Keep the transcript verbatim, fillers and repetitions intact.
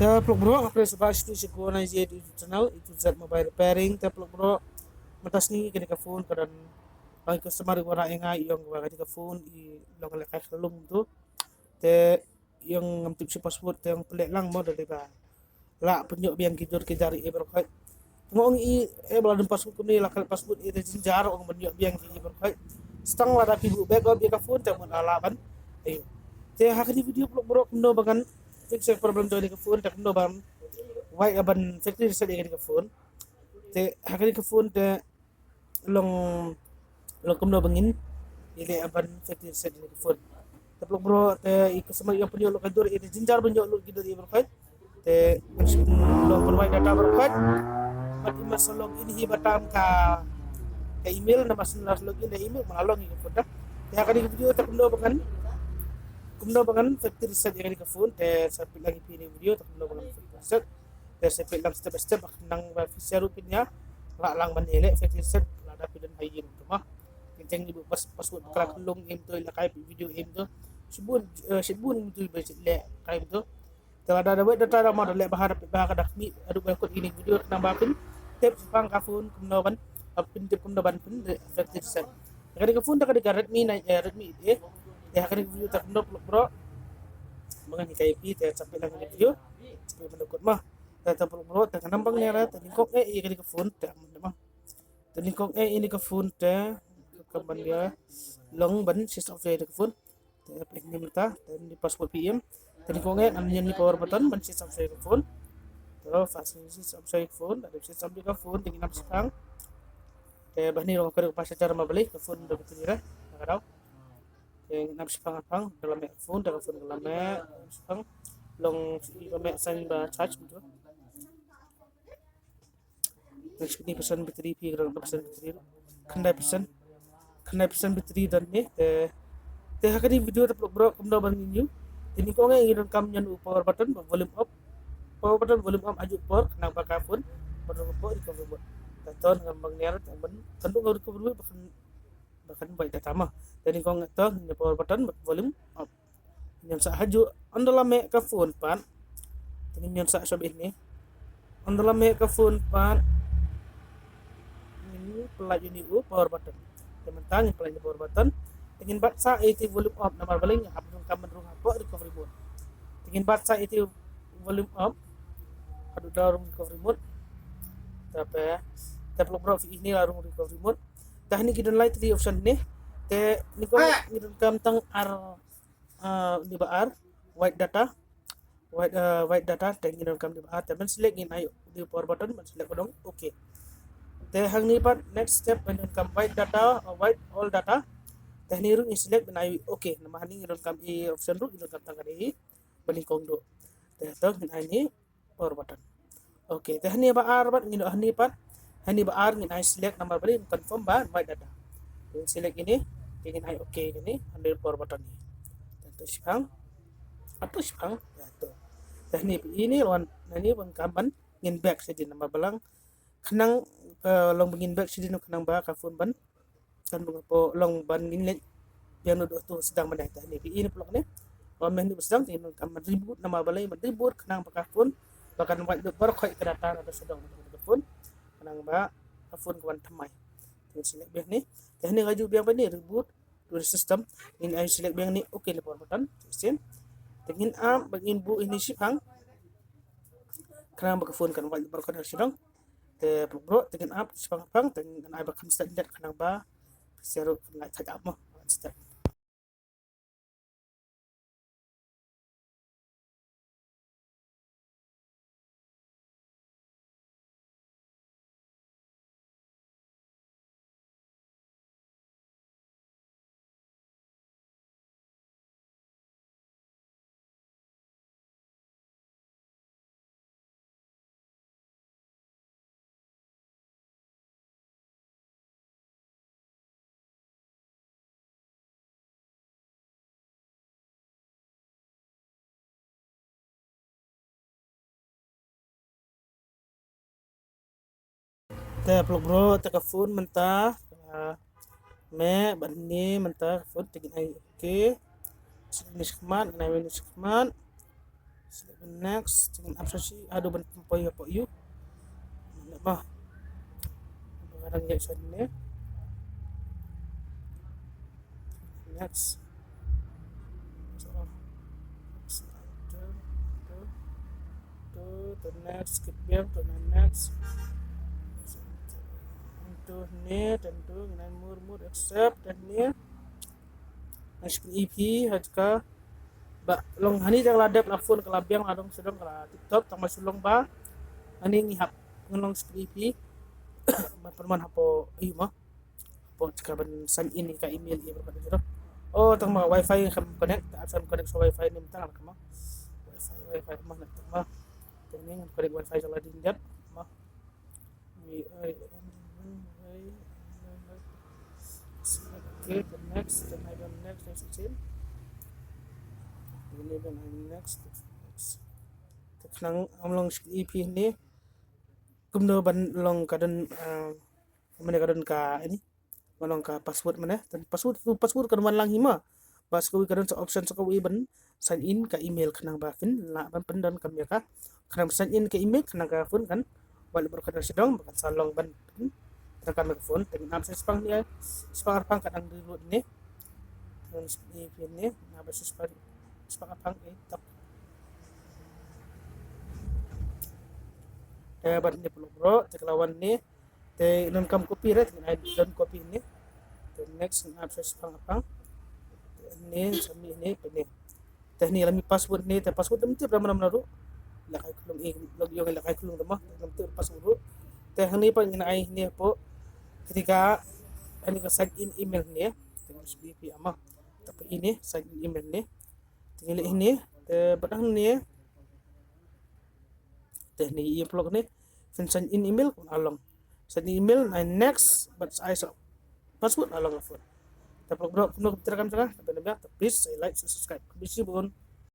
Eh, paralok bro, nga pyrshang ba shu shu ko na ye di channel itu zat mobile repairing. Te paralok bro, mynta sngi kane ka phone ka don, ba customer i wan ïa nga i ong ba kane ka phone i long lehkai khlung tu. Te i ong ngam tip shuh password, te i ong pynleh lang mo, da lei ba la pynïoh biang ki dur ki jari, eh, baroh khoit. Te nga ong i, eh, ba la don password kumne, la klet password, eh, te jynjar, ong ban ïoh biang ki, eh, baroh khoit. Tang lada phi buh back up ïa ka phone te mut la lah ban. Aïu. Te ha kane ka video paralok bro kumno ba ngan fix ïa ka problem jong kane ka phone, te kumno ban wait ban factory reset ïa kane ka phone. Te ha kane ka phone te long, long kumno ba ngin ïaleh ban factory reset ïa kane ka phone. Te paralok bro, te i customer i ong pynïoh lut ka dur, eh, te jynjar ban ïoh lut ki dur, eh, baroh khoit. Te long ban wait data baroh khoit. Bad i must log in hi ba tam ka, ka email, namar shu log in da email, ma la long ïa ka phone da. Te ha kane ka video te kumno ba ngan, kumno ba ngan factory reset ïa kane ka phone, te sa peit lang ïa phi ïa kane ka video, te kumno ba ngan factory reset. Te sa peit lang step by step, ba khnang ba phi shu ruh phin ïa lah lang ban ïaleh factory reset lada phi don ha ïing tu mo. Teng teng i buh pas-, password ba khlung em tu, lehkai video em tu. Shibun, eh, shibun em tu ba lehkai em tu. Te lada da wait data da mo da leh bha, da peit bha, ka da khmih haduh ba kut ïa kane ka video khnang ba phin tip shaphang ka phone kumno ban, ba phin tip kumno ban pynleh factory reset. Kane ka phone te ka dei ka Redmi nine, eh, Redmi eight A. Te ha kane ka video te kumno paralok bro ba ngan hikai ïa phi, te sa peit lang kane ka video, sa peit ban da kut mo. Te, te paralok bro, te ka nang bang ne ra, te nyngkong eh ïa kane ka phone te, mo. Te nyngkong eh ïa kane ka phone te, ka ban ïa long ban switch off ïa kane ka phone. Te peit ne mynta, te ne password phi im. Te nyngkong eh, ngan ñion ne power button ban switch off ïa ka phone. Te fast switch off ïa ka phone, da switch off ïa ka phone, te ngin ap shipang. Te ba ne long ka pas charger ma balei, ka phone da battery re, ka daw. Te ngin ap shipang apang, ka la meh ka phone, te ka phone ka la meh shipang. Long i ba meh sign ba charge tu. Khyndai percent battery phi, khyndai percent battery, khyndai percent, khyndai percent battery don ne. Te, te ha kane ka video te paralok bro kumno ban ngin ïoh. Te nyngkong eh ngi donkam ñion u power button bad volume up. Power button, volume up ha juh por khnang ba ka phone ban rung hapoh recovery mode. Te to ngam bang ner te ban kan rung recovery mode ba kan, ba kan wait data mo. Te nyngkong eh to ngin power button bad volume up. Ngin sah ha juh, ynda la meh ka phone pat. Te ngin sah shwa beit ne. Ynda la meh ka phone pat, ngin pyllait ïa une u power button. Te mynta ngin pyllait ïa une u power button. Te ngin bat sah ïa ïa u volume up namar balei nga hap donkam ban rung hapoh recovery mode. Te ngin bat sah ïa ïa u volume up haduh da rung recovery mode. Te paralok bro, ine la rung recovery mode. Te hangne ki don lai tylli option ne. Te nyngkong ngi donkam tang ar, ah, ne ba ar, wait data. Wait, ah, wait data, te ngi donkam ne ba ar, te ban select ngin ai ne power button, ban select ba dong okay. Te hangne pat next step ban donkam wait data, ah, wait all data. Te hangne ruh ngin select ban ai okay, namar hangne ngi donkam i option ruh, ngi donkam tang kane i ba nyngkong duh. Te to ngin ai ne power button. Okay, te hangne ba ar pat ngin, hangne pat, hangne ba ar ngin ai select namar ba ngin confirm ba wait data. Ngin select ine, te ngin ai okay kane, hangne power button ne. Te to shipang. Ato shipang, te to. Te hangne ine wan, hangne wan kam ban ngin back shadien namar ba lang khnang, eh, long ba ngin back shadien khnang ba ka phone ban kan bun hapoh, long ban ngin leit biang lut haduh sdang mynne. Te hangne phi i ne paralok ne, wan mynne haduh sdang te ngin donkam ban reboot namar balei ban reboot khnang ba ka phone ba kan wait lut baroh khoit ka data na haduh sdang mynne ka phone, khnang ba ka phone ka wan thymmai. Te ngin select biang ne, te hangne ka ju biang ba ne reboot to the system, ngin ai select biang ne okay ne power button. Te ngin ap ba ngin buh ine shipang khnang ba ka phone kan wait lut baroh khoit na haduh sdang. Te paralok bro, te ngin ap shipang apang, te ngin ai ba kham start net khnang ba phi shu ruh kan lait thait ap mo, kan start. Te paralok bro, te ka phone mynta, ah, meh bad ne mynta ka phone te ngin ai okay. Shu ne shakhmat, ngin ai ne shakhmat. Next, te ngin ap sha shi, haduh ban poi hapoh U. Namar ba ka dang ïaid sha ne. Next. So, next, to, to, to, to next, skip biang, to next. To ne, to ne, ngin ai mur mur accept, to ne. Next, E P, ha ka ba long hani, ka la dep la phone, ka la biang, la dong sdang, ka la tip top, tang ba shu long ba hani ngi hap ngan long skip E P. Ban pynman hapoh, ayu ma, hapoh ka ban sign in ka email ïa ba ka dei. Oh, tang ma wifi kam connect, ta sam connect sa wifi ni, tang ma wifi, wifi ma, tang ma. Tang ni ngan connect wifi sa la dien dep ma. We are, okay, the next, the next, next, next, next. Next, next. Te khnang ym long skip E P ni. Kumno ban long ka don, ah, mane ka don ka ini. Ban long ka password mane. Te password tu, password kan wan lang hi ma. Ba sa kawei ka don sa option sa kawei ban sign in ka email, khnang ba phin lah ban pyndonkam ïa ka. Khnang sign in ka email, khnang ka phone kan wad lem baroh ka don sdang, ba kan sa long ban pyndonkam ïa ka phone. Te ngin ap sa shispang ni, shispang arpang ka dang download ni. Te ngin skip E P ni, ngin ap sa shispang, shispang arpang, eh, tap. Te bad ni paralok baroh, te ka la wan ni. Te ngin kam copy re, te ngin ai done copy ni. Te next, ngin ap sa shispang arpang. Te ni, submit ni, te ni. Te ni la mih password ni, te password ym tip ra mano mano ruh. Lehkai khulung, eh, log in, lehkai khulung te ma, ym tip password ruh. Te hani pat ngin ai ni hapoh kane ka, hani ka sign in email ni. Te ngin skip E P ma. Te peit ini sign in email ni. Te ngi leh hini, te bad hangne, te hini ïa paralok ne, phin sign in email, kumno long. Sign in email, nai next, bad sa ai sa password, la long ka phone. Te paralok baroh, kumno kumta kam jaka, te please sa like, sa subscribe. Khublei shibun.